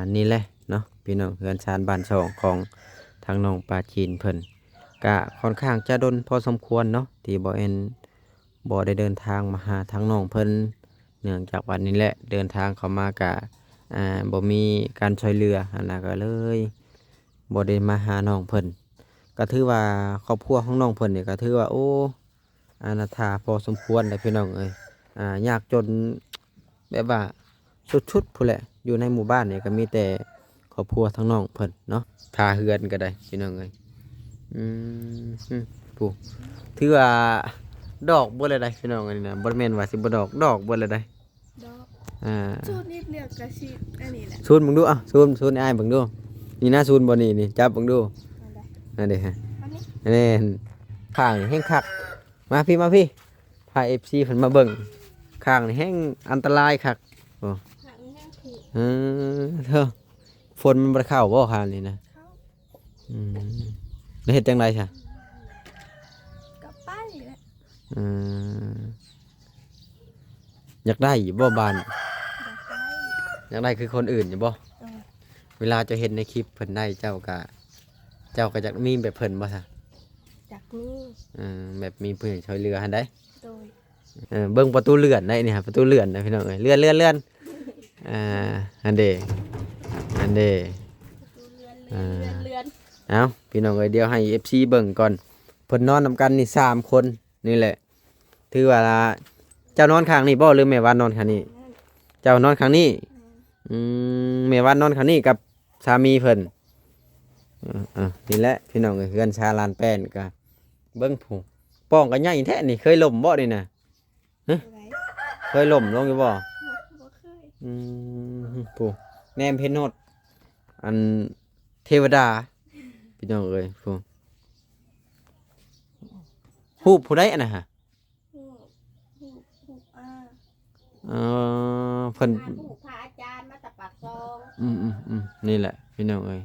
ອັນນີ້ແຫຼະເນາະ ພີ່ນ້ອງ ເຮືອນຊານບ້ານຊ່ອງຂອງທາງນ້ອງປາຈີນເພິ່ນ ກະຄ່ອນຂ້າງຈະດົນພໍສົມຄວນເນາະ ທີ່ບໍ່ແອນ ບໍ່ໄດ້ເດີນທາງມາຫາທາງນ້ອງເພິ່ນ ເນື່ອງຈາກວ່ານີ້ແຫຼະ ເດີນທາງເຂົ້າມາກະ ອ່າ ບໍ່ມີການຊ່ວຍເຫຼືອຫັ້ນນະ ກະເລີຍບໍ່ໄດ້ມາຫານ້ອງເພິ່ນ. ກະຖືວ່າຄອບຄົວຂອງນ້ອງເພິ່ນນີ້ ກະຖືວ່າ ໂອ້ ອະນາຖາພໍສົມຄວນເດ້ພີ່ນ້ອງເອີຍ ອ່າ ຍາກຈົນແບບວ່າສຸດໆພຸ້ນແຫຼະ ຢູ່ໃນໝູ່ບ້ານນີ້ກະມີແຕ່ຄອບຄົວທາງນ້ອງເພິ່ນເນາະ ຄ່າເຮືອນກະໄດ້ພີ່ນ້ອງເອີຍ. ອືມ ຜູ້ ຖືວ່າດອກເບິດແລ້ວໄດ໋ພີ່ນ້ອງ ອັນນີ້ນະ ບໍ່ແມ່ນວ່າຊິບໍ່ດອກ ດອກເບິດແລ້ວໄດ໋. ດອກ ອ່າ ສູດນິດດຽວກະຊິອັນນີ້ແຫຼະ ສູດເບິ່ງດູ ເອົ້າ ສູດ ສູດໃຫ້ອ້າຍເບິ່ງດູ ນີ້ນະ ສູດບໍ່ນີ້ ນີ້ ຈັບເບິ່ງດູ ອັນໃດ ອັນເດ ອັນນີ້ ອັນນີ້ ຂ້າງນີ້ແຮງຄັກ ມາພີ້ ມາພີ້ ພາເອັຟຊີເພິ່ນມາເບິ່ງ ຂ້າງນີ້ແຮງອັນຕະລາຍຄັກ ໂອ້ ຂ້າງນີ້ແຮງຖືກ ເອີ ເອີ ຝົນມັນບໍ່ໄດ້ເຂົ້າບໍ່ ຂ້າງນີ້ນະ? ເຂົ້າ ອືມ ແລ້ວເຮັດຈັ່ງໃດຊະ? ກໍໄປແຫຼະ ເອີ ຢາກໄດ້ຢູ່ບໍ່ບ້ານ? ຢາກໄດ້ ຢາກໄດ້ຄືຄົນອື່ນຢູ່ບໍ່? ເອີ ເວລາເຈົ້າເຫັນໃນຄລິບເພິ່ນໄດ້ ເຈົ້າກະ ເຈົ້າກະຢາກມີແບບເພິ່ນບໍ່ຊະ? ຢາກມີ ເອີ ແບບມີຜູ້ໃຫຍ່ຊ່ວຍເຫຼືອຫັ້ນໃດ໋ ໂດຍ ເອີ ເບິ່ງປະຕູເລື່ອນໄດ໋ນີ້ ປະຕູເລື່ອນນະພີ່ນ້ອງເອີຍ ເລື່ອນ ເລື່ອນ ເລື່ອນ ອ່າ ອັນເດ ອັນເດ ປະຕູເລື່ອນ ເລື່ອນ ອ່າ ເລື່ອນ ເລື່ອນ ເອົ້າ ພີ່ນ້ອງເອີຍ ດຽວໃຫ້ເອັຟຊີເບິ່ງກ່ອນ ເພິ່ນນອນນຳກັນນີ້ສາມຄົນນີ້ແຫຼະ ຖືວ່າ ເຈົ້ານອນຂ້າງນີ້ບໍ່ ຫຼືແມ່ວັນນອນຂ້າງນີ້? ເຈົ້ານອນຂ້າງນີ້ ອືມ ແມ່ວັນນອນຂ້າງນີ້ກັບສາມີເພິ່ນ ເອີ ເອີ ນີ້ແຫຼະພີ່ນ້ອງເອີຍ ເຮືອນຊານລານແປ້ນກະ ເບິ່ງຜູ້ ປ່ອງກະໃຫຍ່ແທ້ນີ້ ເຄີຍລົ້ມບໍ່ນີ້ນະ? ຮະ ເຄີຍລົ້ມລົງຢູ່ບໍ່? ບໍ່ເຄີຍ ອືມ ຜູ້ ແນມເຫັນຮອດ ອັນ ເທວະດາ ພີ່ນ້ອງເອີຍ ຜູ້ ຮູບຜູ້ໃດອັນນັ້ນຫະ? ຮູບ ຮູບ ຮູບ ອ່າ ເອີ ເພິ່ນ ພະ ພະອາຈານມາແຕ່ປາກຊ່ອງ ອືມໆໆ ນີ້ແຫຼະພີ່ນ້ອງເອີຍ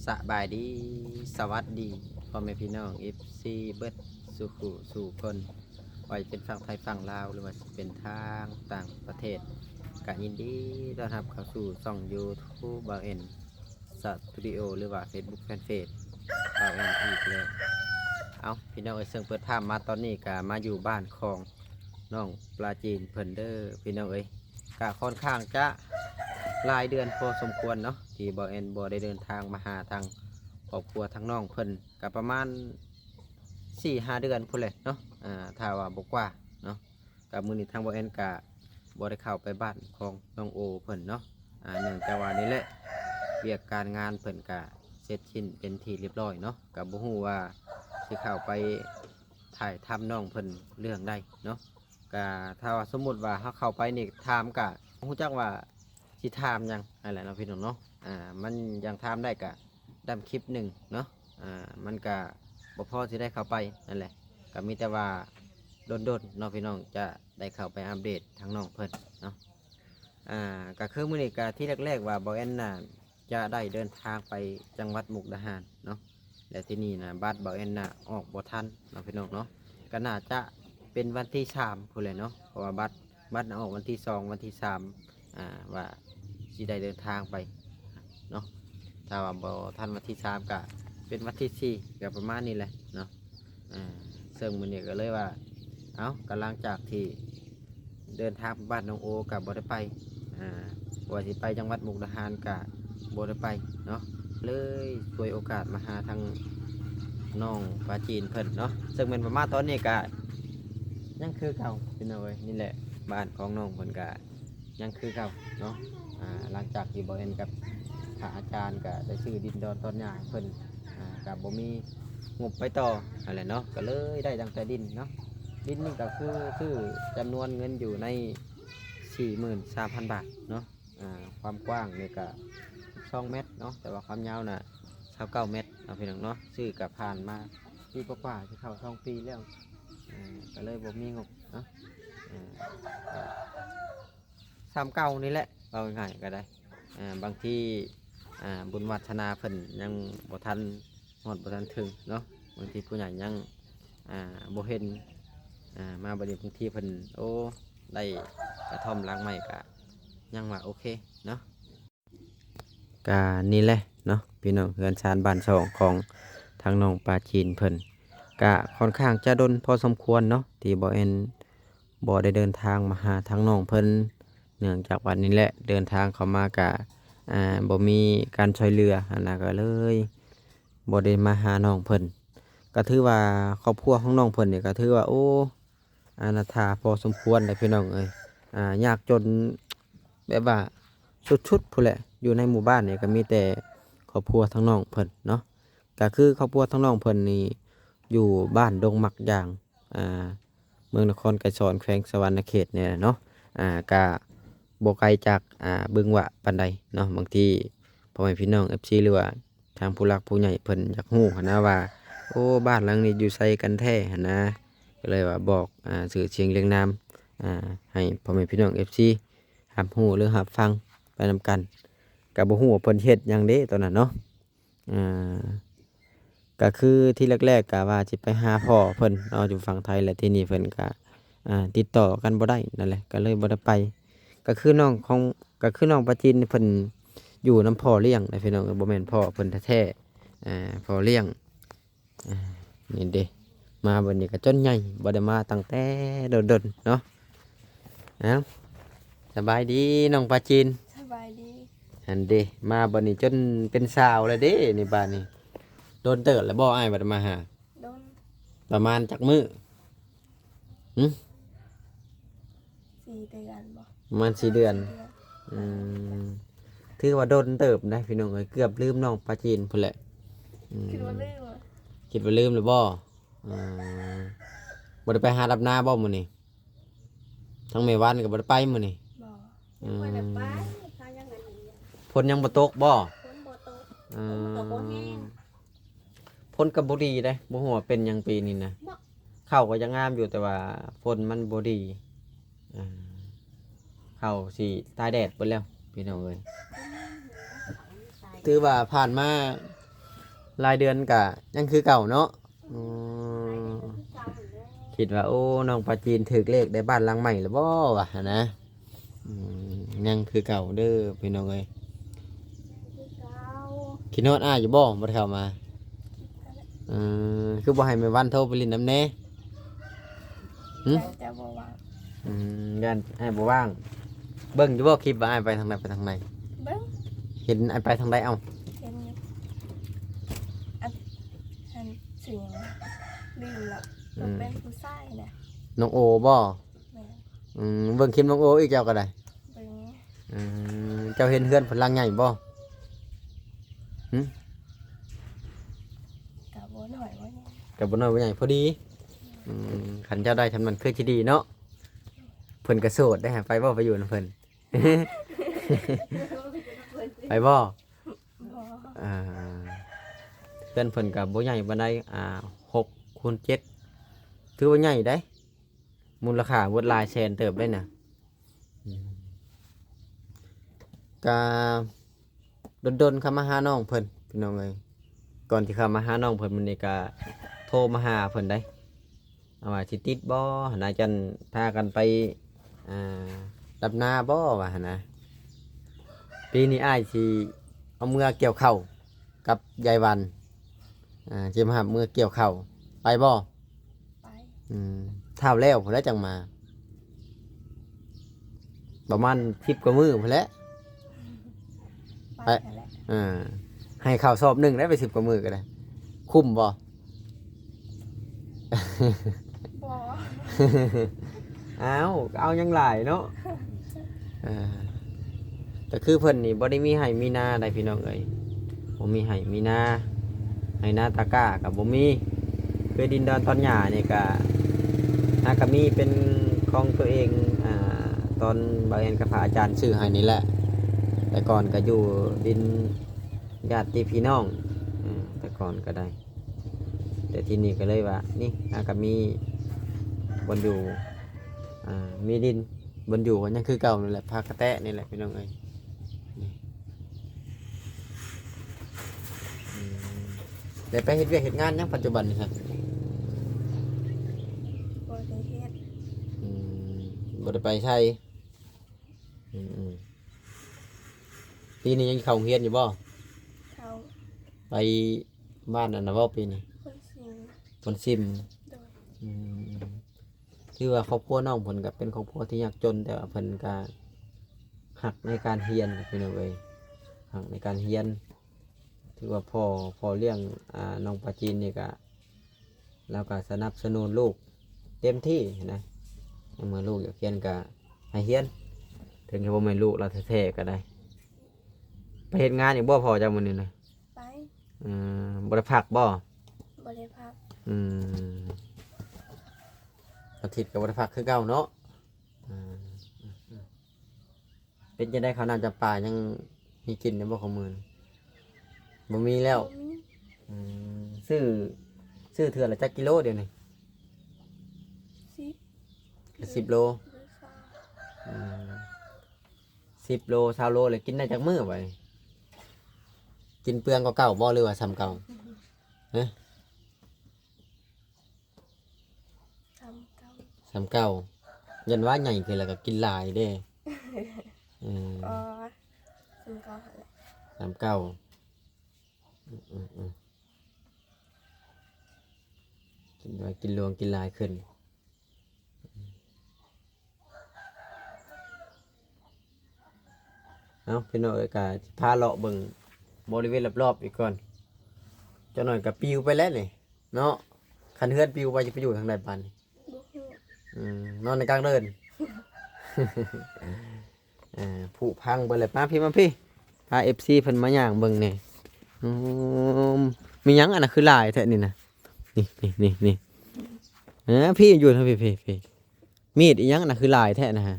ສະບາຍດີ ສະຫວັດດີ ພໍ່ແມ່ພີ່ນ້ອງເອັຟຊີເບິດສູ່ຜູ້ສູ່ຄົນ ບໍ່ວ່າຈະເປັນຝັ່ງໄທຝັ່ງລາວ ຫຼືວ່າຊິເປັນທາງຕ່າງປະເທດ ກະຍິນດີຕ້ອນຮັບເຂົ້າສູ່ຊ່ອງຢູທູບ ບ່າວແອນ ສະຕູດິໂອ ຫຼືວ່າເຟສບຸກແຟນເພຈ ບ່າວແອນອີກແລ້ວ. ເອົ້າ ພີ່ນ້ອງເອີຍ ເຊິ່ງເປີດພາບມາຕອນນີ້ກະມາຢູ່ບ້ານຂອງນ້ອງປາຈີນເພິ່ນເດີພີ່ນ້ອງເອີຍ ກະຄ່ອນຂ້າງຈະຫຼາຍເດືອນພໍສົມຄວນເນາະ ທີ່ບ່າວແອນບໍ່ໄດ້ເດີນທາງມາຫາທາງຄອບຄົວທາງນ້ອງເພິ່ນ ກະປະມານສີ່ຫ້າເດືອນພຸ້ນແຫຼະເນາະ ອ່າ ຖ້າວ່າບໍ່ກວ່າເນາະ. ກະມື້ນີ້ທາງບ່າວແອນກະບໍ່ໄດ້ເຂົ້າໄປບ້ານຂອງນ້ອງໂອເພິ່ນເນາະ ອ່າ ເນື່ອງຈາກວ່ານີ້ແຫຼະ ວຽກການງານເພິ່ນກະເສັດສິ້ນເປັນທີ່ລຽບຮ້ອຍເນາະ ກະບໍ່ຮູ້ວ່າຊິເຂົ້າໄປຖ່າຍທຳນ້ອງເພິ່ນເລື່ອງໃດເນາະ. ກະຖ້າວ່າສົມມຸດວ່າເຮົາເຂົ້າໄປນີ້ຖາມກະບໍ່ຮູ້ຈັກວ່າຊິຖາມຫຍັງຫັ້ນແຫຼະເນາະ ພີ່ນ້ອງເນາະ ອ່າ ມັນຍັງຖາມໄດ້ກະ ດຳຄລິບໜຶ່ງເນາະ ອ່າ ມັນກະບໍ່ພໍຊິໄດ້ເຂົ້າໄປນັ້ນແຫຼະ ກະມີແຕ່ວ່າດົນໆເນາະ ພີ່ນ້ອງຈະໄດ້ເຂົ້າໄປອັບເດດທາງນ້ອງເພິ່ນເນາະ. ອ່າ ກະຄືມື້ນີ້ກະທີ່ແລກໆວ່າບ່າວແອນນະຈະໄດ້ເດີນທາງໄປຈັງຫວັດມຸກດາຫານເນາະ ແລະ ທີ່ນີ້ນະບັດບ່າວແອນນະອອກບໍ່ທັນເນາະ ພີ່ນ້ອງເນາະ ກະໜ້າຈະເປັນວັນທີສາມພຸ້ນແຫຼະເນາະ ເພາະວ່າບັດ ບັດອອກວັນທີສອງ ວັນທີສາມ ອ່າ ວ່າຊິໄດ້ເດີນທາງໄປເນາະ ຖ້າວ່າບໍ່ທັນວັນທີສາມກະເປັນວັນທີສີ່ ກະປະມານນີ້ແຫຼະເນາະ. ເຊິ່ງມື້ນີ້ກະເລີຍວ່າ ເອົ້າ ກະຫຼັງຈາກທີ່ເດີນທາງໄປບ້ານນ້ອງໂອກະບໍ່ໄດ້ໄປ ວ່າຊິໄປຈັງຫວັດມຸກດາຫານກະບໍ່ໄດ້ໄປເນາະ ເລີຍສວຍໂອກາດມາຫາທາງນ້ອງປາຈີນເພິ່ນເນາະ ເຊິ່ງແມ່ນປະມານຕອນນີ້ກະຍັງຄືເກົ່າ ພີ່ນ້ອງເອີຍ ນີ້ແຫຼະ ບ້ານຂອງນ້ອງເພິ່ນກະ ຍັງຄືເກົ່າເນາະ ອ່າ ຫຼັງຈາກທີ່ບ່າວແອນກັບພະອາຈານກະໄດ້ຊື້ດິນດອນຕອນຫຍ້າໃຫ້ເພິ່ນ ອ່າ ກະບໍ່ມີງົບໄປຕໍ່ຫັ້ນແຫຼະເນາະ ກະເລີຍໄດ້ຕັ້ງແຕ່ດິນເນາະ ດິນນີ້ກະຄືຊື້ຈຳນວນເງິນຢູ່ໃນສີ່ໝື່ນສາມພັນບາດເນາະ ອ່າ ຄວາມກວ້າງນີ້ກະສອງແມັດເນາະ ແຕ່ວ່າຄວາມຍາວນະຊາວເກົ້າແມັດເນາະ ພີ່ນ້ອງເນາະ ຊື້ກະຜ່ານມາປີກວ່າໆ ຊິເຂົ້າສອງປີແລ້ວ ອ່າ ກະເລີຍບໍ່ມີງົບເນາະ ອ່າ ກະ ສ່ຳເກົ່ານີ້ແຫຼະ ເວົ້າງ່າຍໆກະໄດ້ ອ່າ ບາງທີ ອ່າ ບຸນວາດສະໜາເພິ່ນຍັງບໍ່ທັນຮອດ ບໍ່ທັນເຖິງເນາະ ບາງທີຜູ້ໃຫຍ່ຍັງ ອ່າ ບໍ່ເຫັນ ອ່າ ມາບັດນີ້ບາງທີເພິ່ນ ໂອ້ ໄດ້ກະທ່ອມຫຼັງໃໝ່ກະ ຍັງວ່າໂອເຄເນາະ. ກະນີ້ແຫຼະເນາະ ພີ່ນ້ອງ ເຮືອນຊານບ້ານຊ່ອງຂອງທາງນ້ອງປາຈີນເພິ່ນ ກະຄ່ອນຂ້າງຈະດົນພໍສົມຄວນເນາະ ທີ່ບໍ່ແອນ ບໍ່ໄດ້ເດີນທາງມາຫາທາງນ້ອງເພິ່ນ ເນື່ອງຈາກວ່ານີ້ແຫຼະ ເດີນທາງເຂົ້າມາກະ ອ່າ ບໍ່ມີການຊ່ອຍເຫຼືອຫັ້ນນະ ກະເລີຍບໍ່ໄດ້ມາຫານ້ອງເພິ່ນ. ກະຖືວ່າຄອບຄົວຂອງນ້ອງເພິ່ນນີ້ ກະຖືວ່າ ໂອ້ ອະນາຖາພໍສົມຄວນເດ້ພີ່ນ້ອງເອີຍ ອ່າ ຍາກຈົນແບບວ່າສຸດໆ ພຸ້ນແຫຼະ. ຢູ່ໃນໝູ່ບ້ານນີ້ກະມີແຕ່ຄອບຄົວທາງນ້ອງເພິ່ນເນາະ ກະຄືຄອບຄົວທາງນ້ອງເພິ່ນນີ້ຢູ່ບ້ານດົງໝາກຢາງ ອ່າ ເມືອງນະຄອນໄກສອນ ແຂວງສະຫວັນນະເຂດນີ້ແຫຼະເນາະ. ອ່າ ກະບໍ່ໄກຈາກ ອ່າ ບຶງຫວະປານໃດເນາະ. ບາງທີພໍ່ແມ່ພີ່ນ້ອງເອັຟຊີ ຫຼືວ່າທາງຜູ້ຫຼັກຜູ້ໃຫຍ່ເພິ່ນຢາກຮູ້ຫັ້ນນະວ່າ ໂອ້ ບ້ານຫຼັງນີ້ຢູ່ໃສກັນແທ້ຫັ້ນນະ ກະເລີຍວ່າບອກ ອ່າ ຊື່ສຽງລຽງນາມ ອ່າ ໃຫ້ພໍ່ແມ່ພີ່ນ້ອງເອັຟຊີ ຮັບຮູ້ ຫຼື ຮັບຟັງໄປນຳກັນ. ກະບໍ່ຮູ້ວ່າເພິ່ນເຮັດຫຍັງເດ້ຕອນນັ້ນເນາະ. ອ່າ ກະຄືທີແລກໆ ກະວ່າຊິໄປຫາພໍ່ເພິ່ນເນາະ ຢູ່ຝັ່ງໄທ ແລະ ທີນີ້ເພິ່ນກະ ອ່າ ຕິດຕໍ່ກັນບໍ່ໄດ້ນັ້ນແຫຼະ ກະເລີຍບໍ່ໄດ້ໄປ. ກະຄືນ້ອງຂອງ ກະຄືນ້ອງປາຈີນເພິ່ນຢູ່ນຳພໍ່ລ້ຽງນະພີ່ນ້ອງເອີຍ ບໍ່ແມ່ນພໍ່ເພິ່ນແທ້ໆ ອ່າ ພໍ່ລ້ຽງ. ອ່າ ນີ້ເດ້ ມາບັດນີ້ກະຈົນໃຫຍ່ ບໍ່ໄດ້ມາຕັ້ງແຕ່ດົນໆ ເນາະ. ເອົ້າ ສະບາຍດີນ້ອງປາຈີນ. ສະບາຍດີ. ຫັ້ນເດ້ ມາບັດນີ້ຈົນເປັນສາວແລ້ວເດ້ນີ້ ບາດນີ້. ດົນເຕີບແລ້ວບໍ່ອ້າຍບໍ່ໄດ້ມາຫາ? ດົນ. ປະມານຈັກມື້? ຫຶ? ສີ່ເດືອນບໍ່? ປະມານສີ່ເດືອນ. ສີ່ເດືອນ. ອືມ ຖືວ່າດົນເຕີບໄດ໋ພີ່ນ້ອງເອີຍ ເກືອບລືມນ້ອງປາຈີນພຸ້ນແຫຼະ. ອືມ ຄິດວ່າລືມ ຄິດວ່າລືມແລ້ວບໍ່? ອ່າ ບໍ່ໄດ້ໄປຫາດຳນາບໍ່ມື້ນີ້? ທາງແມ່ວັນກະບໍ່ໄດ້ໄປມື້ນີ້. ບໍ່ ອືມ ຍັງບໍ່ໄດ້ໄປ ພາຍັງອັນນີ້ ຝົນຍັງບໍ່ຕົກບໍ່? ຝົນບໍ່ຕົກ. ອືມ ຝົນກະບໍ່ແຮງ ຝົນກະບໍ່ດີເດ້ ບໍ່ຮູ້ວ່າເປັນຫຍັງປີນີ້ນະ. ເນາະ ເຂົ້າກະຍັງງາມຢູ່ ແຕ່ວ່າຝົນມັນບໍ່ດີ ອ່າ ເຂົ້າຊິຕາຍແດດເບິດແລ້ວພີ່ນ້ອງເອີຍ. ອືມ ຖືວ່າຜ່ານມາຫຼາຍເດືອນກະຍັງຄືເກົ່າເນາະ. ອືມ ຄິດວ່າ ໂອ້ ນ້ອງປາຈີນຖືກເລກໄດ້ບ້ານຫຼັງໃໝ່ແລ້ວບໍ່ ວ່າຫັ້ນນະ. ອືມ ຍັງຄືເກົ່າເດີພີ່ນ້ອງເອີຍ. ຄິດຮອດອ້າຍຢູ່ບໍ່ ບໍ່ໄດ້ເຂົ້າມາ? ເອີ ຄືບໍ່ໃຫ້ແມ່ວັນໂທໄປຫຼິ້ນນຳແດ່? ຫຶ? ຢ້ານເຈົ້າບໍ່ວ່າງ. ອືມ ຢ້ານອ້າຍບໍ່ວ່າງ. ເບິ່ງຢູ່ບໍ່ຄລິບວ່າອ້າຍໄປທາງໃດ ໄປທາງໃດ? ເບິ່ງ. ເຫັນອ້າຍໄປທາງໃດເອົາ? ເຫັນຢູ່. ອັນ ອັນຊື່ຫຍັງ ລືມແລ້ວ. ອືມ ເປັນຜູ້ຊາຍນະ ນ້ອງໂອບໍ່? ແມ່ນ. ອືມ ເບິ່ງຄລິບນ້ອງໂອອີກເຈົ້າກະໄດ້? ເບິ່ງ. ອືມ ເຈົ້າເຫັນເຮືອນເພິ່ນຫຼັງໃຫຍ່ບໍ່? ຫຶ? ກະບໍ່ນ້ອຍບໍ່ໃຫຍ່ ກະບໍ່ນ້ອຍບໍ່ໃຫຍ່ ພໍດີ. ອືມ ຄັນເຈົ້າໄດ້ຊ່ຳນັ້ນຄືຊິດີເນາະ. ເພິ່ນກະໂສດໄດ໋ ໄປບໍ່ ໄປຢູ່ນຳເພິ່ນ ໄປບໍ່? ບໍ່. ອ່າ ເຮືອນເພິ່ນກະບໍ່ໃຫຍ່ປານໃດ ອ່າ ຫົກຄູນເຈັດ ຖືວ່າໃຫຍ່ໄດ໋. ມູນລະຄ່າເບິດຫຼາຍແສນເຕີບເດ້ນະ. ອືມ ກະດົນໆ ເຂົ້າມາຫານ້ອງເພິ່ນພີ່ນ້ອງເອີຍ. ກ່ອນຊິເຂົ້າມາຫານ້ອງເພິ່ນມື້ນີ້ກະໂທມາຫາເພິ່ນໄດ໋ ວ່າຊິຕິດບໍ່ຫັ້ນນະ ຈັ່ງພາກັນໄປ ອ່າ ດຳນາບໍ່ ວ່າຫັ້ນນະ. ປີນີ້ອ້າຍຊິເອົາເມືອກ່ຽວເຂົ້າ ກັບຍາຍວັນ ອ່າ ຊິມາຮັບເມືອກ່ຽວເຂົ້າ ໄປບໍ່? ໄປ. ອືມ ຖ້າແລ້ວພຸ້ນແຫຼະຈັ່ງມາ ປະມານສິບກວ່າມື້ພຸ້ນແຫຼະ. ໄປ ໄປ ຫັ້ນແຫຼະ. ເອີ ໃຫ້ເຂົ້າສອບໜຶ່ງໄດ້ໄປສິບກວ່າມື້ກະໄດ້ ຄຸ້ມບໍ່? ບໍ່. ອ້າວ ເອົາຫຍັງຫຼາຍເນາະ. ເອີ ກະຄືເພິ່ນນີ້ບໍ່ໄດ້ມີໄຮ່ມີນາໃດ໋ພີ່ນ້ອງເອີຍ ບໍ່ມີໄຮ່ມີນາ ໄຮ່ນາຕາກ້າກະບໍ່ມີ. ຄືດິນດອນຕອນຫຍ້ານີ້ກະ ຫາກະມີເປັນຂອງໂຕເອງ ອ່າ ຕອນບ່າວແອນກັບພະອາຈານຊື້ໃຫ້ນີ້ແຫຼະ. ແຕ່ກ່ອນກະຢູ່ດິນຍາດຕິພີ່ນ້ອງ ອືມ ແຕ່ກ່ອນກະໄດ້ ແຕ່ທີນີ້ກະເລີຍວ່າ ນີ້ ຫາກະມີບ່ອນຢູ່ ອ່າ ມີດິນ ບ່ອນຢູ່ກະຍັງຄືເກົ່ານີ້ແຫຼະ ພາກະແຕະນີ້ແຫຼະພີ່ນ້ອງເອີຍ. ນີ້ ອືມ ໄດ້ໄປເຮັດວຽກເຮັດງານຫຍັງປັດຈຸບັນນີ້? ບໍ່ໄດ້ເຮັດ. ອືມ ບໍ່ໄດ້ໄປໃສ. ອືມ ປີນີ້ຍັງເຂົ້າໂຮງຮຽນຢູ່ບໍ່? ເຂົ້າ. ໄປບ້ານອັນນັ້ນບໍ່ປີນີ້? ໂພນຊິມ. ໂພນຊິມ. ໂດຍ. ອືມ ຖືວ່າຄອບຄົວນ້ອງເພິ່ນກໍເປັນຄອບຄົວທີ່ຍາກຈົນ ແຕ່ວ່າເພິ່ນກໍຮັກໃນການຮຽນ ພີ່ນ້ອງເອີຍ, ຮັກໃນການຮຽນ. ຖືວ່າພໍ່ ພໍ່ລ້ຽງ ອ່າ ນ້ອງປາຈີນນີ້ກະ ລາວກະສະໜັບສະໜູນລູກເຕັມທີ່ນະ. ໃນເມື່ອລູກຢາກຮຽນກະໃຫ້ຮຽນ ເຖິງຈະບໍ່ແມ່ນລູກລາວແທ້ໆກໍໄດ້. ໄປເຮັດງານອີກບໍ່ພໍ່ເຈົ້າມື້ນີ້ນະ? ໄປ. ເອີ ບໍ່ໄດ້ພັກບໍ່? ບໍ່ໄດ້ພັກ. ອືມ ອາທິດກໍບໍ່ໄດ້ພັກຄືເກົ່າເນາະ. ເປັນຈັ່ງໃດ ເຂົ້ານ້ຳຈຳປາຍັງມີກິນຢູ່ບໍ່ຂອງມື້ນີ້? ບໍ່ມີແລ້ວ. ບໍ່ມີ. ອືມ ຊື້ ຊື້ເທື່ອລະຈັກກິໂລດຽວນີ້? ສິບ. ສິບໂລ. ອືມ ສິບໂລ ຊາວໂລ ແລ້ວກິນໄດ້ຈັກມື້ບາດນີ້? ກິນເປືອງກວ່າເກົ່າບໍ່ ຫຼືວ່າສ່ຳເກົ່າ? ຮະ? ສ່ຳເກົ່າ. ສ່ຳເກົ່າ. ຢ້ານວ່າໃຫຍ່ຂຶ້ນແລ້ວກໍກິນຫຼາຍເດ້. ເອີ ອໍ ສ່ຳເກົ່າຫັ້ນແຫຼະ. ສ່ຳເກົ່າ. ອືມໆ ກິນຫຼວງກິນຫຼາຍຂຶ້ນ. ເອົາ ພີ່ນ້ອງເອີຍ ກະຊິພາເລາະເບິ່ງບໍລິເວນລອບໆອີກກ່ອນ. ຈັກໜ້ອຍກະປິວໄປແລ້ວນີ້ເນາະ. ຄັນເຮືອນປິວໄປ ຈະໄປຢູ່ທາງໃດບາດນີ້? ບໍ່ຮູ້. ອືມ ນອນໃນກາງເດີ່ນ. ເອີ ຜຸພັງເບິດແລ້ວ. ມາພີ້ ມາພີ້ ພາເອັຟຊີເພິ່ນມາຍ່າງເບິ່ງແດ່. ອືມ ມີຫຍັງອັນນັ້ນຄືຫຼາຍແທ້ນີ້ນະ? ນີ້ໆໆ ເອີ ພີ້ຢູ່ທາງພີ້ ພີ້ ພີ້. ມີດອີ່ຫຍັງນະ ຄືຫຼາຍແທ້ນະ? ຮະ?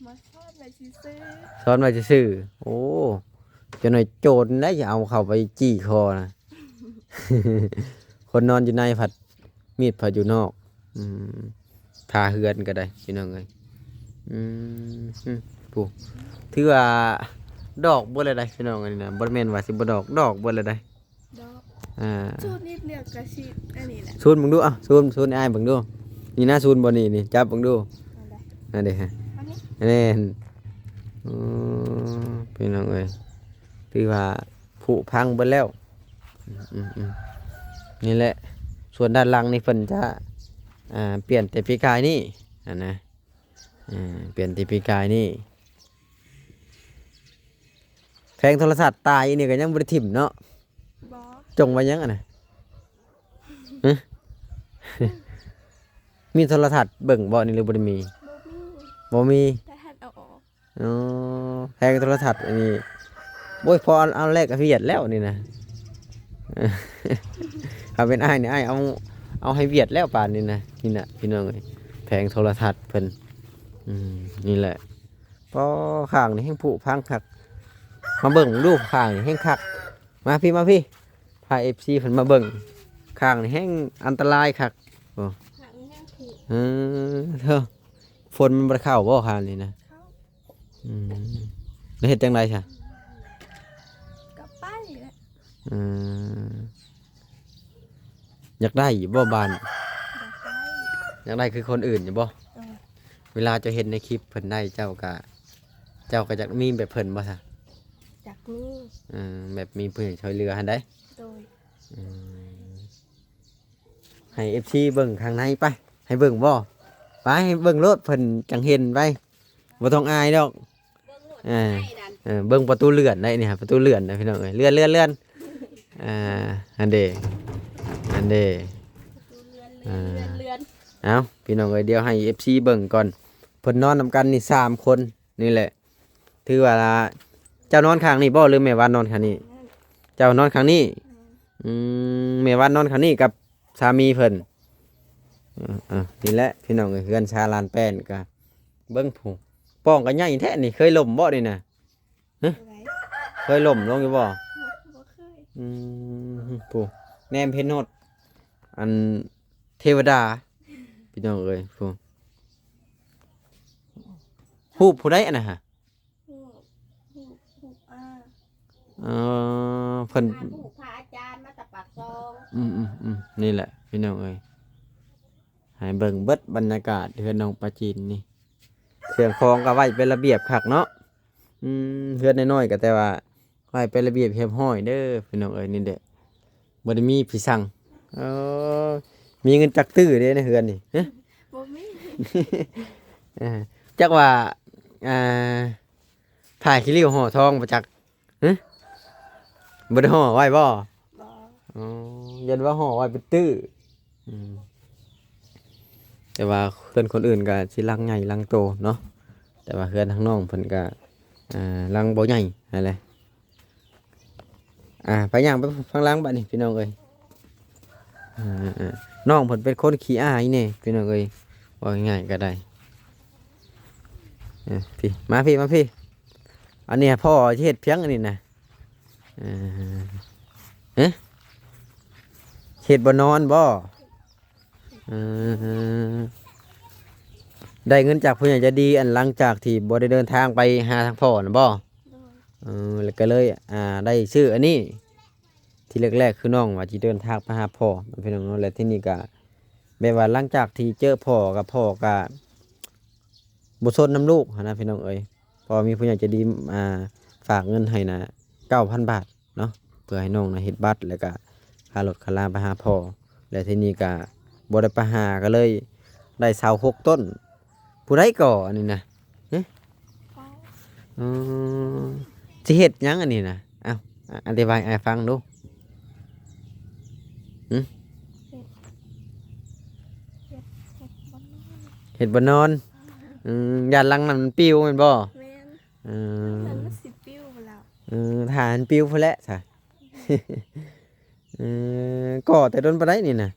ມາຊ້ອນໄວ້ຊື່ໆ. ຊ້ອນໄວ້ຊື່ໆ. ໂອ້ ຈັກໜ້ອຍໂຈນໄດ້ຈະເອົາເຂົ້າໄປຈີ່ຄໍນະ. ຄົນນອນຢູ່ໃນ ພັດມີດພັດຢູ່ນອກ. ອືມ ຄາເຮືອນກໍໄດ້ ພີ່ນ້ອງເອີຍ. ອືມ ຜູ້ ຖືວ່າດອກເບິດແລ້ວໄດ໋ ພີ່ນ້ອງ. ອັນນີ້ນະ ບໍ່ແມ່ນວ່າຊິບໍ່ດອກ ດອກເບິດແລ້ວໄດ໋. ດອກ ອ່າ ສູດນິດດຽວກໍຊິອັນນີ້ແຫຼະ. ສູດເບິ່ງດູ ເອົາ ສູດ ສູດໃຫ້ອ້າຍເບິ່ງດູ. ນີ້ນະ ສູດບໍ່ນີ້ ນີ້ ຈັບເບິ່ງດູ. ອັນໃດ? ອັນນີ້ ອັນນີ້ ແມ່ນ. ໂອ້ ພີ່ນ້ອງເອີຍ ຖືວ່າຜຸພັງເບິດແລ້ວ. ອືມໆ ນີ້ແຫຼະ ສ່ວນດ້ານຫຼັງນີ້ເພິ່ນຈະ ອ່າ ປ່ຽນແຕ່ປີກາຍນີ້ຫັ້ນນະ. ອ່າ ປ່ຽນແຕ່ປີກາຍນີ້. ແຜງໂທລະທັດຕາຍນີ້ກໍຍັງບໍ່ໄດ້ຖິ້ມເນາະ. ບໍ່. ຈົ່ງໄວ້ຫຍັງຫັ້ນນະ? ຮະ? ມີໂທລະທັດເບິ່ງບໍ່ນີ້ ຫຼືບໍ່ໄດ້ມີ? ບໍ່ມີ. ບໍ່ມີ. ແຕ່ຫັນເອົາອອກ. ອໍ ແຜງໂທລະທັດອັນນີ້ ໂອ້ຍ ພໍເອົາ ເອົາແລກກັບຫວຽດແລ້ວນີ້ນະ. ຖ້າເປັນອ້າຍນີ້ ອ້າຍເອົາ ເອົາໃຫ້ຫວຽດແລ້ວປານນີ້ນະ. ນີ້ນະ ພີ່ນ້ອງເອີຍ ແຜງໂທລະທັດເພິ່ນ. ອືມ ນີ້ແຫຼະ. ປໍ ຂ້າງນີ້ແຮ່ງຜຸພັງຄັກ. ມາເບິ່ງດູ ຂ້າງນີ້ແຮ່ງຄັກ. ມາພີ້ ມາພີ້ ພາເອັຟຊີເພິ່ນມາເບິ່ງ. ຂ້າງນີ້ແຮ່ງອັນຕະລາຍຄັກ. ໂອ້ ຂ້າງນີ້ແຮ່ງຜຸ. ເອີ ເທີ ຝົນມັນບໍ່ໄດ້ເຂົ້າບໍ່ ຂ້າງນີ້ນະ? ເຂົ້າ. ອືມ ແລ້ວເຮັດຈັ່ງໃດຊະ? ກໍໄປແຫຼະ. ອືມ ຢາກໄດ້ຢູ່ບໍ່ບ້ານ? ຢາກໄດ້. ຢາກໄດ້ຄືຄົນອື່ນຢູ່ບໍ່? ເອີ ເວລາເຈົ້າເຫັນໃນຄລິບເພິ່ນໄດ້ ເຈົ້າກະ ເຈົ້າກະຢາກມີແບບເພິ່ນບໍ່ຊະ? ຢາກມີ. ເອີ ແບບມີຜູ້ໃຫຍ່ຊ່ວຍເຫຼືອຫັ້ນໃດ໋. ໂດຍ. ອືມ ໃຫ້ເອັຟຊີເບິ່ງຂ້າງໃນໄປ. ໃຫ້ເບິ່ງບໍ່? ໄປ ໃຫ້ເບິ່ງໂລດ ເພິ່ນຈັ່ງເຫັນໄປ. ບໍ່ຕ້ອງອາຍດອກ. ເອີ ເອີ ເບິ່ງປະຕູເລື່ອນໄດ໋ນີ້ ປະຕູເລື່ອນນະ ພີ່ນ້ອງເອີຍ. ເລື່ອນ ເລື່ອນ ເລື່ອນ. ອ່າ ຫັ້ນເດ ຫັ້ນເດ. ເລື່ອນ ເລື່ອນ ເລື່ອນ. ເອົ້າ ພີ່ນ້ອງເອີຍ ດຽວໃຫ້ເອັຟຊີເບິ່ງກ່ອນ. ເພິ່ນນອນນຳກັນນີ້ສາມຄົນນີ້ແຫຼະ. ຖືວ່າ ເຈົ້ານອນຂ້າງນີ້ບໍ່ ຫຼືແມ່ວານນອນຂ້າງນີ້? ເຈົ້ານອນຂ້າງນີ້. ອືມ ແມ່ວານນອນຂ້າງນີ້ກັບສາມີເພິ່ນ. ເອີ ເອີ ນີ້ແຫຼະ ພີ່ນ້ອງເອີຍ ເຮືອນຊານຫຼານແປ້ນກະ ເບິ່ງຜູ້ ປ່ອງກະໃຫຍ່ແທ້ນີ້. ເຄີຍລົ້ມບໍ່ນີ້ນະ? ຮະ? ເຄີຍລົ້ມລົງຢູ່ບໍ່? ບໍ່ເຄີຍ. ອືມ ຜູ້ ແນມເຫັນຮອດ ອັນ ເທວະດາ ພີ່ນ້ອງເອີຍ ຜູ້. ຮູບຜູ້ໃດອັນນັ້ນຫະ? ຮູບ ຮູບ ຮູບອາ. ເອີ ເພິ່ນ ອາ ຮູບພະອາຈານມາແຕ່ປາກຊ່ອງ. ອືມໆໆ ນີ້ແຫຼະ ພີ່ນ້ອງເອີຍ ໃຫ້ເບິ່ງເບິດບັນຍາກາດເຮືອນນ້ອງປາຈີນນີ້. ເຄື່ອງຂອງກໍໄວ້ເປັນລະບຽບຄັກເນາະ. ອືມ ເຮືອນນ້ອຍໆ ກໍແຕ່ວ່າໃຫ້ເປັນລະບຽບຮຽບຮ້ອຍເດີພີ່ນ້ອງເອີຍ. ນີ້ແຫຼະ ບໍ່ໄດ້ມີຜີສັງ. ເອີ ມີເງິນຈັກຕື້ເດ້ໃນເຮືອນນີ້? ຮະ ບໍ່ມີ. ເອີ ຈັກວ່າ ອ່າ ຜ້າຂີ້ລິ້ວຫໍ່ທອງບໍ່ຈັກ? ຮະ ບໍ່ໄດ້ຫໍ່ໄວ້ບໍ່? ບໍ່. ອໍ ຢ້ານວ່າຫໍ່ໄວ້ເປັນຕື້. ອືມ ແຕ່ວ່າເຮືອນຄົນອື່ນກໍຊິຫຼັງໃຫຍ່ຫຼັງໂຕເນາະ, ແຕ່ວ່າເຮືອນທາງນ້ອງເພິ່ນກໍ ອ່າ ຫຼັງບໍ່ໃຫຍ່ຫັ້ນແຫຼະ. ອ່າ ໄປຍ່າງໄປທາງຫຼັງບັດນີ້ພີ່ນ້ອງເອີຍ. ອ່າ ນ້ອງເພິ່ນເປັນຄົນຂີ້ອາຍແດ່ພີ່ນ້ອງເອີຍ ເວົ້າງ່າຍໆກໍໄດ້. ເອີ ພີ່ ມາພີ່ ມາພີ່. ອັນນີ້ພໍ່ຊິເຮັດພຽງອັນນີ້ນະ. ເອີ ຮະ ເຮັດບ່ອນນອນບໍ່? ເອີ ໄດ້ເງິນຈາກຜູ້ໃຫຍ່ໃຈດີ ອັນຫຼັງຈາກທີ່ບໍ່ໄດ້ເດີນທາງໄປຫາທາງພໍ່ນະບໍ່? ໂດຍ. ເອີ ແລ້ວກໍເລີຍ ອ່າ ໄດ້ຊື້ອັນນີ້. ທີແລກໆ ຄືນ້ອງວ່າຊິເດີນທາງໄປຫາພໍ່ເນາະ ພີ່ນ້ອງເນາະ, ແລ້ວທີນີ້ກໍແບບວ່າຫຼັງຈາກທີ່ເຈີພໍ່ ກັບພໍ່ກໍບໍ່ຊົນນຳລູກຫັ້ນນະ ພີ່ນ້ອງເອີຍ. ເພາະວ່າມີຜູ້ໃຫຍ່ໃຈດີ ອ່າ ຝາກເງິນໃຫ້ນະ ເກົ້າພັນບາດເນາະ ເພື່ອໃຫ້ນ້ອງນະເຮັດບັດ ແລ້ວກະຄ່າລົດຄ່າລາໄປຫາພໍ່. ແລ້ວທີນີ້ກະບໍ່ໄດ້ໄປຫາ ກໍເລີຍໄດ້ເສົາຫົກຕົ້ນ. ຜູ້ໃດກໍອັນນີ້ນະ? ຮະ? ເອີ ຊິເຮັດຫຍັງອັນນີ້ນະ? ເອົ້າ ອະ ອະທິບາຍໃຫ້ອ້າຍຟັງດູ. ຫຶ? ເຮັດ ເຮັດ ເຮັດບ່ອນນອນ ເຮັດບ່ອນນອນ. ອືມ ຢ້ານຫຼັງນັ້ນມັນປິວແມ່ນບໍ່? ແມ່ນ. ເອີ ມັນ ມັນຊິປິວພຸ້ນແລ້ວ. ເອີ ຖ້າມັນປິວພຸ້ນແຫຼະຊະ. ເອີ ກໍ່ແຕ່ດົນປານໃດນີ້ນະ?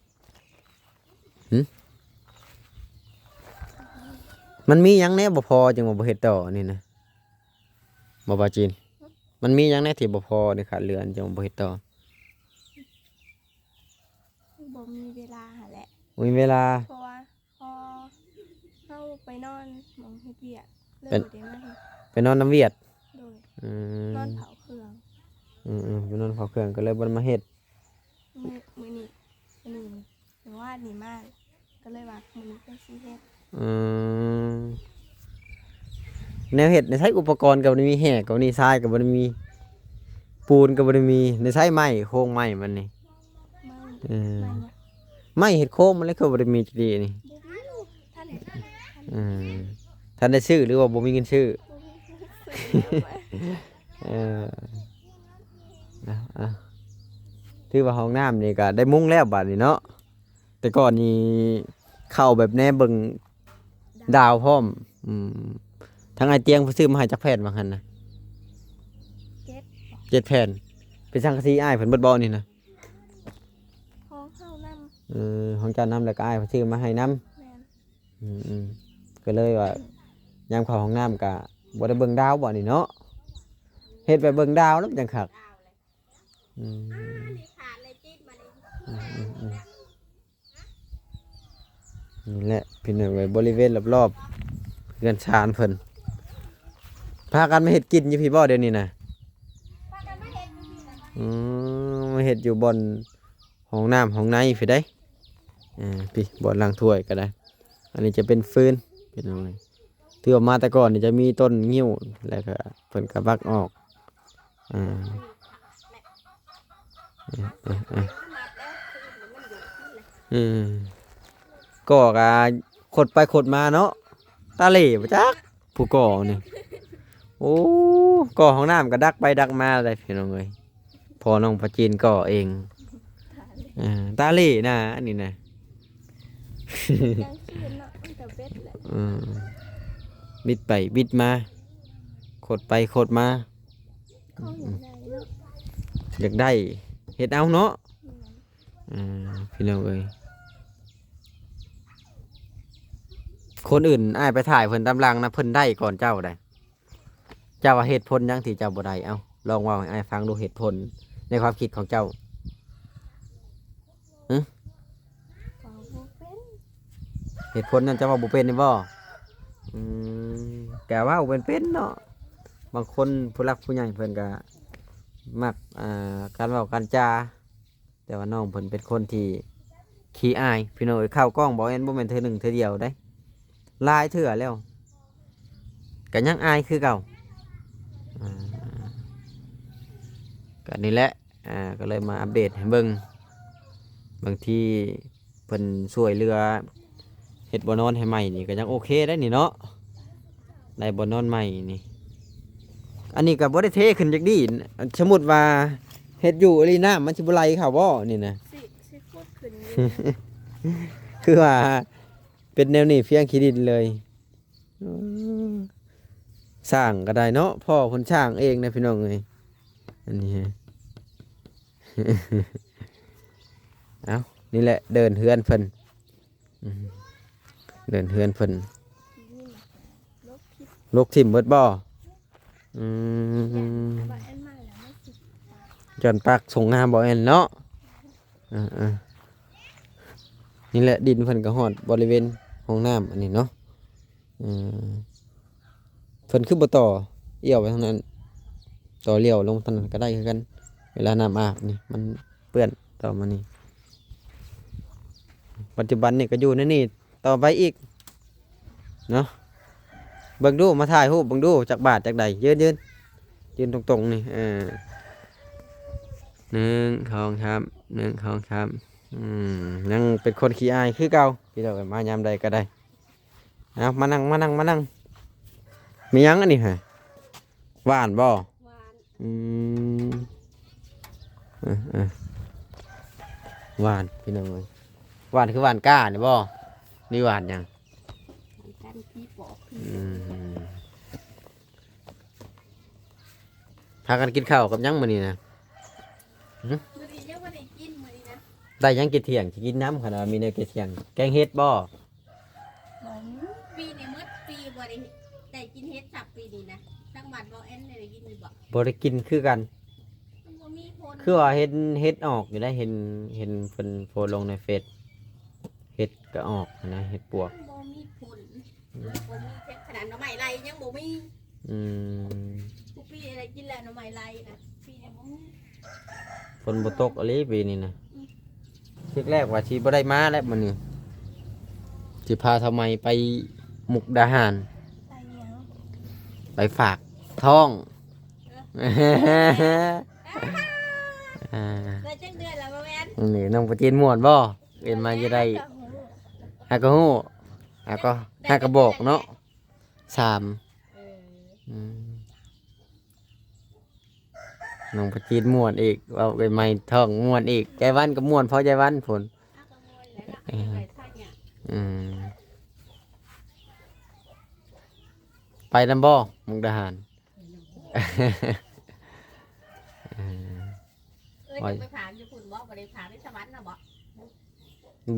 ຫຶ? ມັນມີຫຍັງແດ່ບໍ່ພໍຈຶ່ງວ່າບໍ່ເຮັດຕໍ່ນີ້ນະ ບໍ່ ບ່າວຈີນ? ມັນມີຫຍັງແດ່ທີ່ບໍ່ພໍ ຫຼືຂາດເຫຼືອ ຈຶ່ງວ່າບໍ່ເຮັດຕໍ່? ບໍ່ມີເວລາຫັ້ນແຫຼະ. ບໍ່ມີເວລາ. ເພາະວ່າ ພໍເຮົາໄປນອນໝ່ອງເຮັດວຽກ ເລີຍ ໄປ ບໍ່ໄດ້ມາເຮັດ. ໄປນອນນຳວຽກ? ໂດຍ. ອືມ ນອນເຝົ້າເຄື່ອງ. ອືມໆ ໄປນອນເຝົ້າເຄື່ອງ ກໍເລີຍບໍ່ໄດ້ມາເຮັດ. ມື້ ມື້ນີ້ ມື້ນີ້ ມື້ວານນີ້ມາ ກໍເລີຍວ່າມື້ນີ້ເພິ່ນຊິເຮັດ. ອືມ ແນວເຮັດໃນໃຊ້ ອຸປະກອນກໍບໍ່ໄດ້ມີ, ແຮ່ກໍບໍ່ໄດ້ມີ, ຊາຍກໍບໍ່ໄດ້ມີ, ປູນກໍບໍ່ໄດ້ມີ, ໃນໃຊ້ໄມ້ ໂຄງໄມ້ມັນນີ້. ໄມ້ ເອີ ໄມ້ຫຍັງ? ໄມ້ເຮັດໂຄງມັນແຫຼະ ຄືບໍ່ໄດ້ມີຈັກດີນີ້. ບໍ່ມີ. ອືມ ທັນໄດ້ຊື້ ຫຼືວ່າບໍ່ມີເງິນຊື້? ບໍ່ມີເງິນຊື້. ເອີ ເອົາ ເອົາ ຖືວ່າຫ້ອງນ້ຳນີ້ກໍໄດ້ມຸງແລ້ວບາດນີ້ເນາະ. ແຕ່ກ່ອນນີ້ເຂົ້າແບບແນມເບິ່ງດາວພ້ອມ. ອືມ ທາງອ້າຍຕຽງເພິ່ນຊື້ມາໃຫ້ຈັກແຜ່ນວ່າງຫັ້ນນະ? ເຈັດ ເຈັດແຜ່ນ. ເປັນສັງກະສີອ້າຍເພິ່ນເບິດບໍ່ນີ້ນະ? ຂອງເຮົານຳ. ເອີ ຂອງເຈົ້ານຳ ແລ້ວກໍອ້າຍເພິ່ນຊື້ມາໃຫ້ນຳ. ແມ່ນ. ອືມໆ ກໍເລີຍວ່າ ຍາມເຂົ້າຫ້ອງນ້ຳກໍບໍ່ໄດ້ເບິ່ງດາວບໍ່ນີ້ເນາະ? ເຮັດແບບເບິ່ງດາວນຳຈັ່ງຄັກ. ອືມ ອືມໆໆ ນີ້ແຫຼະພີ່ນ້ອງເອີຍ ບໍລິເວນລອບໆເຮືອນຊານເພິ່ນ ພາກັນມາເຮັດກິນຢູ່ພີ້ບໍ່ດຽວນີ້ນະ? ອືມ ມາເຮັດຢູ່ບ່ອນຫ້ອງນ້ຳຫ້ອງໃນພີ້ໃດ໋. ເອີ ພີ້ບ່ອນລ້າງຖ້ວຍກໍໄດ້. ອັນນີ້ຈະເປັນຟືນພີ່ນ້ອງເອີຍ. ຖືວ່າມາແຕ່ກ່ອນນີ້ຈະມີຕົ້ນງິ້ວ ແລ້ວກໍເພິ່ນກໍບັກອອກ. ເອີ ເອີ ເອີ ເອີ ກໍກະຂົດໄປຂົດມາເນາະ ຕາເຫຼບໍ່ຈັກ ຜູ້ກໍ່ນີ້. ໂອ້ ກໍ່ຫ້ອງນ້ຳກໍດັກໄປດັກມາໄດ໋ພີ່ນ້ອງເອີຍ. ພໍ່ນ້ອງປາຈີນກໍ່ເອງ. ເອີ ຕາເຫຼນະ ອັນນີ້ນະ ກາງຄືນເນາະ ມັນກໍເບັດແຫຼະ. ເອີ ບິດໄປບິດມາ ຂົດໄປຂົດມາ. ຂອງຢາກໄດ້ເນາະ ຢາກໄດ້ ເຮັດເອົາເນາະ. ແມ່ນ. ເອີ ພີ່ນ້ອງເອີຍ ຄົນອື່ນອ້າຍໄປຖ່າຍເພິ່ນຕາມຫຼັງນະ ເພິ່ນໄດ້ກ່ອນເຈົ້າໄດ໋. ເຈົ້າວ່າເຫດຜົນຫຍັງທີ່ເຈົ້າບໍ່ໄດ້? ເອົ້າ ລອງເວົ້າໃຫ້ອ້າຍຟັງດູ ເຫດຜົນໃນຄວາມຄິດຂອງເຈົ້າ. ຫຶ? ເວົ້າບໍ່ເປັນ. ເຫດຜົນນັ້ນເຈົ້າເວົ້າບໍ່ເປັນນີ້ບໍ່? ອືມ ກະເວົ້າເປັນໆເນາະ. ບາງຄົນຜູ້ຫຼັກຜູ້ໃຫຍ່ເພິ່ນກະມັກ ອ່າ ການເວົ້າການຈາ. ແຕ່ວ່ານ້ອງເພິ່ນເປັນຄົນທີ່ຂີ້ອາຍ ພີ່ນ້ອງເອີຍ. ເຂົ້າກ້ອງບໍ່ແມ່ນ ບໍ່ແມ່ນເທື່ອໜຶ່ງເທື່ອດຽວເດ້ ຫຼາຍເທື່ອແລ້ວ ກໍຍັງອາຍຄືເກົ່າ. ກໍນີ້ແຫຼະ ອ່າ ກໍເລີຍມາອັບເດດໃຫ້ເບິ່ງ ບາງທີເພິ່ນຊ່ວຍເຫຼືອເຮັດບ່ອນອນໃຫ້ໃໝ່ນີ້ກໍຍັງໂອເຄໄດ໋ນີ້ເນາະ ໄດ້ບ່ອນນອນໃໝ່ນີ້. ອັນນີ້ກໍບໍ່ໄດ້ເທຂຶ້ນຈັກດີ ສົມມຸດວ່າເຮັດຢູ່ອີ່ຫຼີ ນ້ຳມັນຊິບໍ່ໄຫຼເຂົ້າບໍ່ນີ້ນະ? ຊິ ຊິຂຸດຂຶ້ນຢູ່ ຄືວ່າເປັນແນວນີ້ ພຽງຂີ້ດິນເລີຍ. ເອີ ສ້າງກໍໄດ້ເນາະ ພໍ່ເພິ່ນສ້າງເອງນະ ພີ່ນ້ອງເອີຍ ອັນນີ້. ເອົ້າ ນີ້ແຫຼະເດີ່ນເຮືອນເພິ່ນ ອືມ ເດີ່ນເຮືອນເພິ່ນ ລົກຖິ້ມເບິດບໍ່? ອືມ ຢ້ານປາກສົ່ງງາມບໍ່ແອນເນາະ. ເອີໆ ນີ້ແຫຼະ ດິນເພິ່ນກໍຮອດບໍລິເວນຫ້ອງນ້ຳອັນນີ້ເນາະ. ເອີ ເພິ່ນຄືບໍ່ຕໍ່ອ່ຽວໄປທາງນັ້ນ ຕໍ່ລ້ຽວລົງທາງນັ້ນກໍໄດ້ຄືກັນ ເວລານ້ຳອາບນີ້ມັນເປື້ອນຕໍ່ມານີ້. ປັດຈຸບັນນີ້ກໍຢູ່ໃນນີ້ຕໍ່ໄປອີກເນາະ. ເບິ່ງດູ ມາຖ່າຍຮູບເບິ່ງດູ ຈັກບາດຈັກໃດ ຢືນໆ ຢືນຕົງໆ ນີ້ ເອີ ໜຶ່ງ ສອງ ສາມ ໜຶ່ງ ສອງ ສາມ ອືມ ຍັງເປັນຄົນຂີ້ອາຍຄືເກົ່າ ພີ່ນ້ອງເອີຍ ມາຍາມໃດກໍໄດ້. ເອົາ ມານັ່ງ ມານັ່ງ ມານັ່ງ. ມີຫຍັງອັນນີ້ຫະ? ຫວ່ານບໍ່? ຫວ່ານ ອືມ ເອີໆ ຫວ່ານ ພີ່ນ້ອງເອີຍ ຫວ່ານຄືຫວ່ານກ້ານີ້ບໍ່ ຫຼືຫວ່ານຫຍັງ? ກັນຜີປອບ ອືມ ພາກັນກິນເຂົ້າກັບຫຍັງມື້ນີ້ນະ? ຫຶ? ມື້ນີ້ຍັງບໍ່ໄດ້ກິນ ມື້ນີ້ນະ. ໄດ້ຫຍັງກິນທ່ຽງ? ຊິກິນນຳ ຄັນວ່າມີແນວກິນທ່ຽງ. ແກງເຫັດບໍ່? ບໍ່ມີ. ປີນີ້ໝົດປີບໍ່ໄດ້ ໄດ້ກິນເຫັດສັບປີນີ້ນະ. ທາງບ້ານບໍ່ແອນໄດ້ກິນຢູ່ບໍ່? ບໍ່ໄດ້ກິນຄືກັນ. ມັນບໍ່ມີຜົນ. ຄືວ່າເຫັນເຫັດອອກຢູ່ໄດ໋ ເຫັນ ເຫັນເພິ່ນໂພສລົງໃນເຟສ ເຫັດກໍອອກນະ ເຫັດປວກ. ມັນບໍ່ມີຜົນ. ອືມ ບໍ່ມີເຫັດ ຂະໜາດໜໍ່ໄມ້ໄລ່ຍັງບໍ່ມີ. ອືມ ທຸກປີໄດ້ກິນແລ້ວໜໍ່ໄມ້ໄລ່ນະ ປີນີ້ບໍ່ມີ. ຝົນບໍ່ຕົກອີ່ຫຼີປີນີ້ນະ. ອືມ ທີແລກວ່າຊິບໍ່ໄດ້ມາແລ້ວ ມື້ນີ້ຊິພາທ້າວໃໝ່ໄປມຸກດາຫານ. ໄປຫຍັງ? ໄປຝາກທ້ອງ. ເອີ ອ່າ ໄດ້ຈັກເດືອນແລ້ວບໍ່ແມ່ນ? ນີ້ນ້ອງປາຈີນມ່ວນບໍ່? ເອີ້ນມາຈະໄດ້ ຫາກໍຮູ້ ຫາກໍຮູ້ ຫາກໍ ຫາກໍບອກເນາະ. ສາມ ເອີ ອືມ ນ້ອງປາຈີນມ່ວນອີກ ເວົ້າເອື້ອຍໃໝ່ທ້ອງມ່ວນອີກ ຍາຍວັນກໍມ່ວນພໍຍາຍວັນພຸ້ນ. ເອີ ອືມ ໄປນຳບໍ່ ມຸກດາຫານ? ເອີ ເອີ ໄປ ຈະໄປຝາກຢູ່ພຸ້ນບໍ່? ບໍ່ໄດ້ຝາກຢູ່ສະຫວັນນະບໍ່?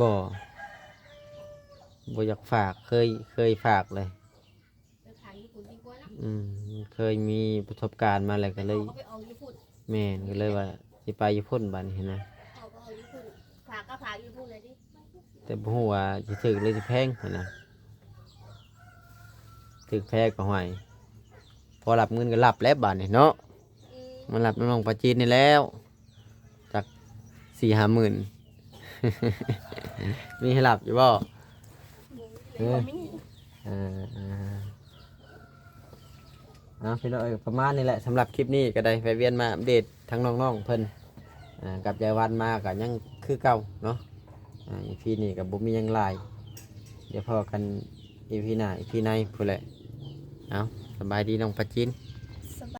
ບໍ່ ບໍ່ຢາກຝາກ ເຄີຍ ເຄີຍຝາກເລີຍ. ໄປຂາຍຢູ່ພຸ້ນດີກວ່າເນາະ. ອືມ ເຄີຍມີປະສົບການມາແລ້ວກໍເລີຍ ເຂົາກໍໄປອອກຢູ່ພຸ້ນ. ແມ່ນ ກໍເລີຍວ່າຊິໄປຢູ່ພຸ້ນບາດນີ້ນະ. ເຂົາກໍອອກຢູ່ພຸ້ນ ຝາກກໍຝາກຢູ່ພຸ້ນເລີຍຕິ. ແຕ່ບໍ່ຮູ້ວ່າຊິຖືກຫຼືຊິແພງຫັ້ນນະ. ຖືກແພງກໍຫ້ວຍ ພໍຮັບເງິນກໍຮັບແລ້ວບາດນີ້ເນາະ. ອືມ ມາຮັບນຳນ້ອງປາຈີນນີ້ແລ້ວ ຈັກສີ່ຫ້າໝື່ນ ມີໃຫ້ຮັບຢູ່ບໍ່? ບໍ່ມີ. ເອີ ບໍ່ມີ. ເອີ ເອີ ເອົາ ພີ່ນ້ອງເອີຍ ປະມານນີ້ແຫຼະ ສຳລັບຄລິບນີ້ກໍໄດ້ແວະວຽນມາອັບເດດທາງນ້ອງໆເພິ່ນ ອ່າ ກັບຍາຍວັນມາກໍຍັງຄືເກົ່າເນາະ. ອ່າ ອີພີນີ້ກໍບໍ່ມີຫຍັງຫຼາຍ ດຽວພໍ້ກັນອີພີໜ້າ ອີພີໃນພຸ້ນແຫຼະ. ເອົາ ສະບາຍດີນ້ອງປາຈີນ.